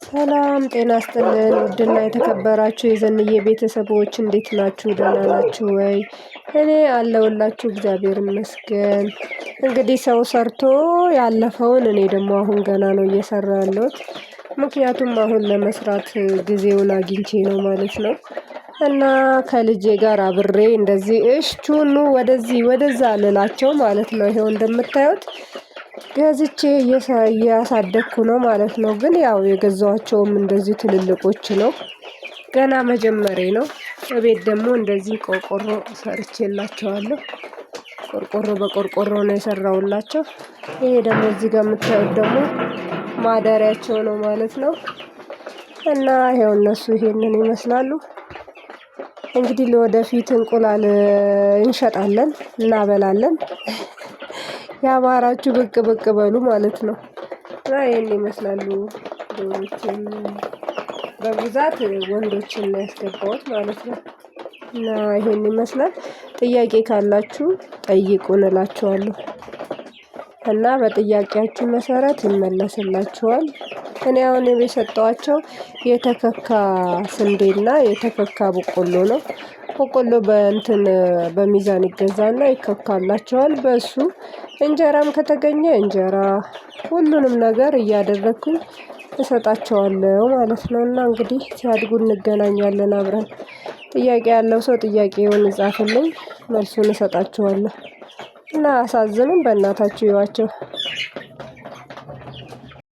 ሰላም ጤና ይስጥልን ውድና የተከበራችሁ የዘንዬ ቤተሰቦች እንዴት ናችሁ? ደህና ናችሁ ወይ? እኔ አለሁላችሁ እግዚአብሔር ይመስገን። እንግዲህ ሰው ሰርቶ ያለፈውን እኔ ደግሞ አሁን ገና ነው እየሰራ ያለሁት። ምክንያቱም አሁን ለመስራት ጊዜውን አግኝቼ ነው ማለት ነው። እና ከልጄ ጋር አብሬ እንደዚህ እሽቹኑ ወደዚህ ወደዛ ልላቸው ማለት ነው። ይሄው እንደምታዩት ገዝቼ እያሳደግኩ ነው ማለት ነው። ግን ያው የገዛኋቸውም እንደዚህ ትልልቆች ነው። ገና መጀመሬ ነው። እቤት ደግሞ እንደዚህ ቆርቆሮ ሰርቼላቸዋለሁ። ቆርቆሮ በቆርቆሮ ነው የሰራሁላቸው። ይሄ ደግሞ እዚህ ጋር የምታዩት ደግሞ ማደሪያቸው ነው ማለት ነው። እና ይኸው እነሱ ይሄንን ይመስላሉ። እንግዲህ ለወደፊት እንቁላል እንሸጣለን፣ እናበላለን። ያማራችሁ ብቅ ብቅ በሉ ማለት ነው። እና ይሄን ይመስላሉ ዶሮችን። በብዛት ወንዶችን ነው ያስገባሁት ማለት ነው። እና ይሄን ይመስላል። ጥያቄ ካላችሁ ጠይቁን እላችኋለሁ። እና በጥያቄያችሁ መሰረት ይመለስላችኋል። እኔ አሁን የሰጠኋቸው የተከካ ስንዴና የተከካ በቆሎ ነው። በቆሎ በእንትን በሚዛን ይገዛና ይከካላቸዋል። በሱ እንጀራም ከተገኘ እንጀራ ሁሉንም ነገር እያደረግኩኝ እሰጣቸዋለሁ ማለት ነው። እና እንግዲህ ሲያድጉ እንገናኛለን አብረን። ጥያቄ ያለው ሰው ጥያቄውን ይጻፍልኝ፣ መልሱን እሰጣችኋለሁ። እና አሳዝኑም በእናታችሁ ይዋቸው።